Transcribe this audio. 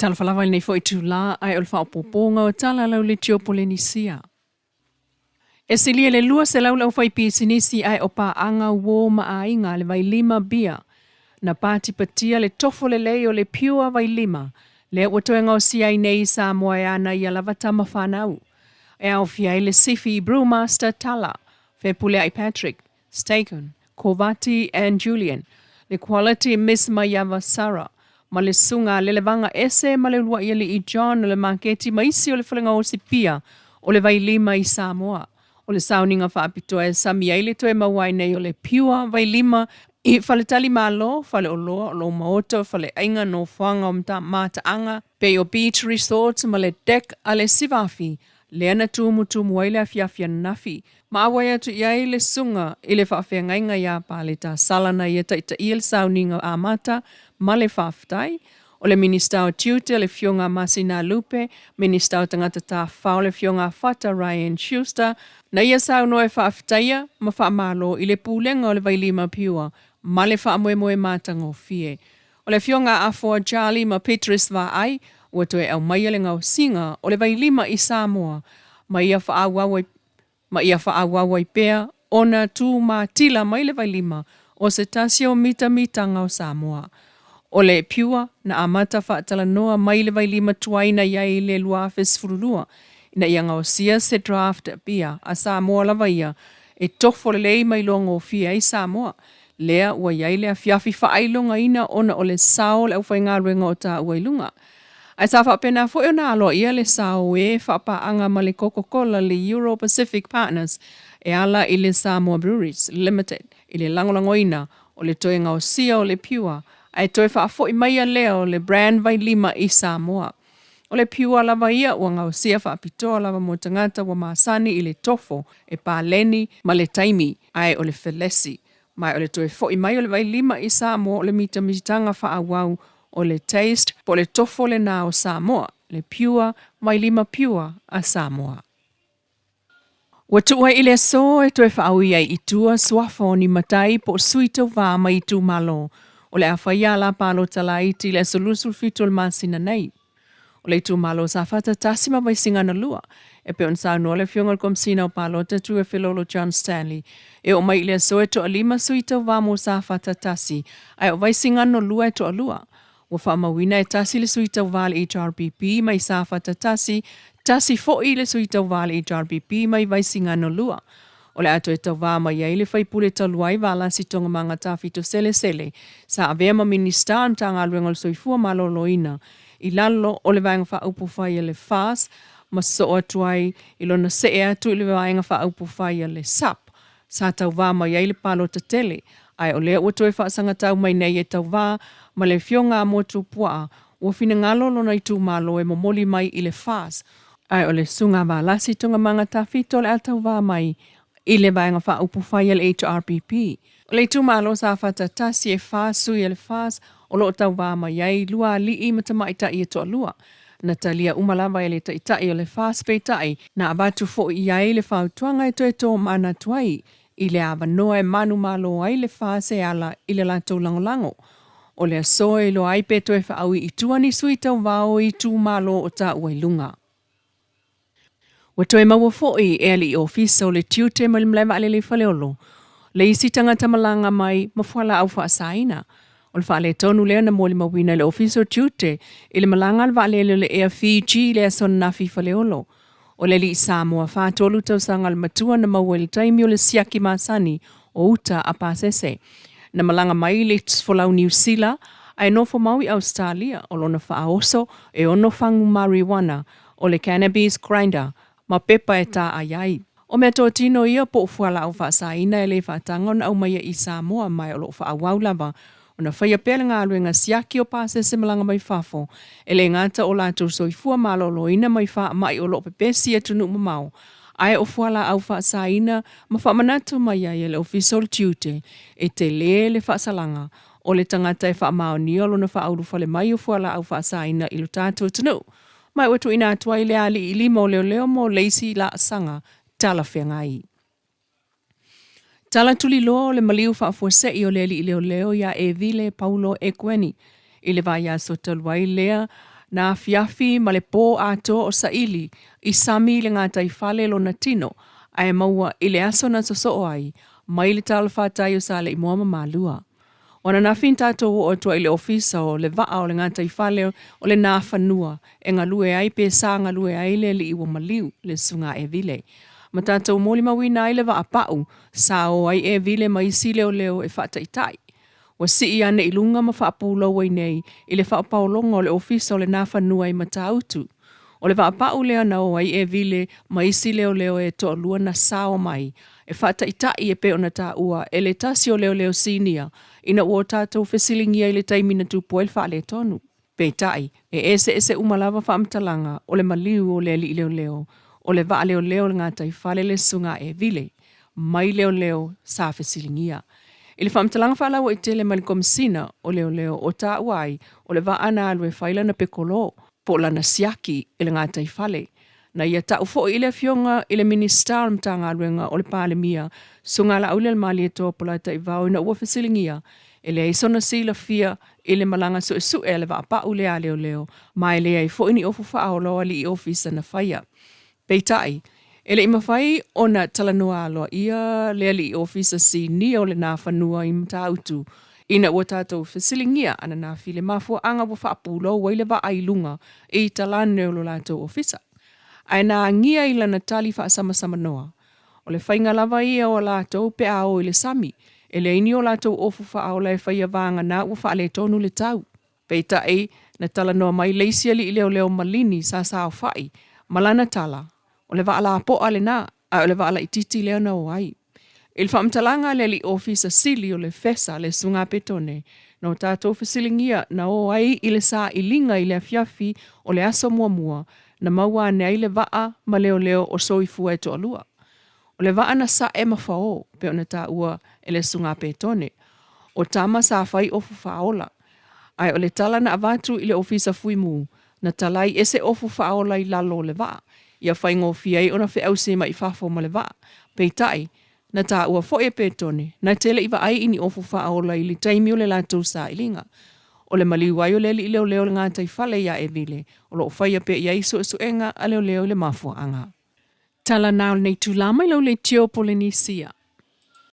Talofa lava i lenei foi itulā, ae o le faaopoopoga o tala lauleitio Polenisia. E silia i le 200 le aufaipisinisi ae o paaga uo ma aiga a le Vailima Beer na patipatia le tofo lelei o le Pure Vailima lea ua toe gaosia ai nei i Samoa e ana ia lava tama fanau. E aofia ai le sifi Brewmaster Tala, Fepuleai Patrick, Stagon, Kovati and Julian, le Quality Miss Maiava Sarah, ma le Susuga a Lelevaga Ese ma le Uluai Alii John o le Maketi ma isi o le Falegaosi Pia o le Vailima i Samoa. O le sauniga faapitoa e sami ai le toe maua ai nei o le Pure Vailima i faletalimalo, faleoloa, o lou maota, faleaiga, nofoaga o mataaga, pei o Beach Resorts ma le Deck a le Sivafi lea na tumutumu ai le afiafi ananafi ma auai atu i ai le susuga i le faafeagaiga ia Paleta Sala na ia taitaia le sauniga amata ma le faafetai. O le Minisita o Tiute, le Afioga a Masina Lupe, Minisita o Tagata Tafafao, le Afioga a Fata Ryan Schuster, na ia saunoa e faafetaia ma faamalo i le Pulega o le Vailima Pure ma le faamoemoe matagofie. O le Afioga a Afoa Charlie ma Petrus Vaai ua toe aumaia le gaosiga o le vailima i Samoa ma ia faaauau ai ma ia faaauau ai pea ona tu matila mai le vailima o se tasi o mitamitaga o Samoa. O le Pure na amata faatalanoa mai le vailima tuai na i ai i le 2012 ina ia gaosia se draft beer a Samoa lava ia e tofo lelei ma iloagofie ai Samoa lea ua i ai le afiafi faailogaina ona o le sao o le aufaigaluega o taua i luga. Ae sa faapena foi ona aloaia le sao o e faapaaga ma le Coca-Cola le Euro Pacific Partners e ala i le Samoa Breweries Limited i le lagolagoina o le toe gaosia o le Pure ae toe faafoi maia lea o le brand vailima i Samoa. O le Pure lava ia ua gaosia faapitoa lava mo tagata ua masani i le tofo e paleni ma le taimi ae o le felesi Ma o le toe foi mai o le vailima i Samoa o le mitamitaga faaauau o le taste po o le tofo lena o Samoa, le pure vailima pure a Samoa. Ua tuu ai i le aso e toe faaui ai i tua suafa o ni matai po o sui tauva mai itumalo o le a faia ala palota laiti i le aso 27 o le masina nei. O le itumalo o Safata 1 ma Vaisigano 2, e pei ona saunoa le Afioga i le Komesina o Palota Tuiafelolo John Stanley, e oo mai i le aso e toalima sui tauva mo Safata 1, ae o Vaisigano 2 e toalua. Ua faamauina e tasi le sui tauva a le HRPP mai Safata 1, tasi foi le sui tauva a le HRPP mai Vaisigano 2. O le a toe tauva mai ai le faipule talu ai Valasi Togamaga Tafito Selesele, sa avea ma Minisita o le Matagaluega o le Soifua Maloloina i lalo o le Vaega Faaupufai a le FAS ma sosoo atu ai i lona see atu i le Vaega Faaupufai a le SUP sa tauva mai ai le palota tele ae o lea ua toe faasagatau mai nei e tauva ma le Afioga a Motuopuaa ua finagalo lona itumalo e momoli mai i le FAS Ae o le Susuga Valasi Togamaga Tafito o le a tauva mai i le Vaega Faaupufai a le HRPP. O le itumalo Safata 1 e fa sui a le FAS o lo o tauva mai ai lua alii ma tamaitai e toalua. Na talia uma lava e le Taitai o le FAS peitai na avatu foi i ai le fautuaga e toe tomanatu ai i le avanoa e manumalo ai le FAS e ala i le latou lagolago. O le aso e iloa ai pe toe faaui i tua ni sui tauva o itumalo o taua i luga. Ua toe maua foi e alii ofisa o le tiute mai le malae vaalele i Faleolo le isi tagata malaga mai ma fualaau faasaina. O le faaletonu lea na molimauina e le Ofisa o Tiute i le malaga a le vaalele o le Air Fiji i le aso ananafi i Faleolo. O le alii Samoa 43 tausaga le matua na maua i le taimi o le siaki masani o uta a pasese. Na malaga mai le folau Niu Sila ae nofo mau i Ausetalia o lona faaoso e ono fagu marijuana o le cannabis grinder ma pepa e tāai ai. O meatotino ia po o fualaau faasaina e le faataga ona aumaia i Samoa ma o lo o faaauau lava ona faia pea le galuega siaki o pasese malaga mai fafo e le gata o latou soifua maloloina mai faamai o lo o pepesi i atunuu mamao ae o fualaau faasaina ma faamanatu mai ai e le Ofisa o le Tiute e tele le faasalaga o le tagata e faamaonia lona faaulufale mai o fualaau faasaina i lo tatou atunuu ma ua tuuina atu ai le alii i lima o leoleo mo le isi laasaga talafeagai. Tala tuliloa o le maliu faafuasei o le alii leoleo ia Evile Paulo Ekueni i le vaiaso talu ai lea Na afiafi ma le pō atoa o saili i sami i le gataifale lona tino ae maua i le aso na sosoo ai mai le talafatai o Saleimoa ma Malua. O ananafi na tatou oo atu ai i le ofisa o le Vaa o le Gataifale o le Nafanua e galue ai pe sa galue ai le alii ua maliu, le Susuga a Evile. Ma tatou molimauina ai le vaapau sa o ai Evile ma isi leoleo e faataitai. Ua sii ane i luga ma faapulou ai nei i le faapaologa o le ofisa o le Nafanua i Matautu. O le vaapau lea na o ai Evile ma isi leoleo e toalua na sao mai e faataitai e pei ona taua e le tasi o leoleo sinia ina ua o tatou fesiligia i le taimi na tupu ai le faaletonu. Peitai, e eseese uma lava faamatalaga o le maliu o le alii leoleo o le vaa leoleo o le gataifale le Susuga a Evile mai leoleo sa fesiligia. I le faamatalaga faalauaitele mai le Komesina o Leoleo o taua ai o le vaa na alu e fai lana pekolo po o lana siaki i le gataifale. Na ia tau foi i le Afioga i le Minisita o le Matagaluega o le Palemia, Susuga Laaulialemalietoa Polataivao ina ua fesiligia e leai sona silafia i le malaga suesue a le vaapau lea a leoleo ma e leai foi ni ofu faaola o alii ofisa na faia. Peitai, e le i mafai ona talanoa aloaia le alii ofisa sinia o le Nafanua i Matautu ina ua tatou fesiligia ananafi i le mafuaaga ua faapulou ai le vaa i luga i talane o lo latou ofisa. Ae na agia i lana tali faasamasamanoa, o le faiga lava ia o a latou pe a o i le sami, e leai ni o latou ofu faaola e faia vagana ua faaletonu le tau. Peitai, na talanoa mai le isi alii leoleo malini sa saofai ma lana tala, O le vaa lapoa lena, ae o le vaa laitiiti lea na o ai. I le faamatalaga a le alii ofisa sili o le FESA le Susuga a Petone, na o tatou fesiligia na o ai i le sailiga i le afiafi o le aso muamua na maua ane ai le vaa ma leoleo o soifua e toalua. O le vaa na sae ma fao, pei ona taua e le Susuga a Petone. O tama sa fai ofu faaola. Ae o le tala na avatu i le Ofisa Fuimu, na talai ese ofu faaola i lalo o le vaa, ia faigofie ai ona feausi mai fafo ma le vaa. Peitai, na taua foi e Petone, na te le i vaai i ni ofu faaola i le taimi o le latou sailiga. O le maliu ai o le alii leoleo o le gataifale ia Evile, o lo o faia pea i ai suesuega a leoleo i le mafuaaga. Tala na o lenei itula mai lau leitio Polenisia.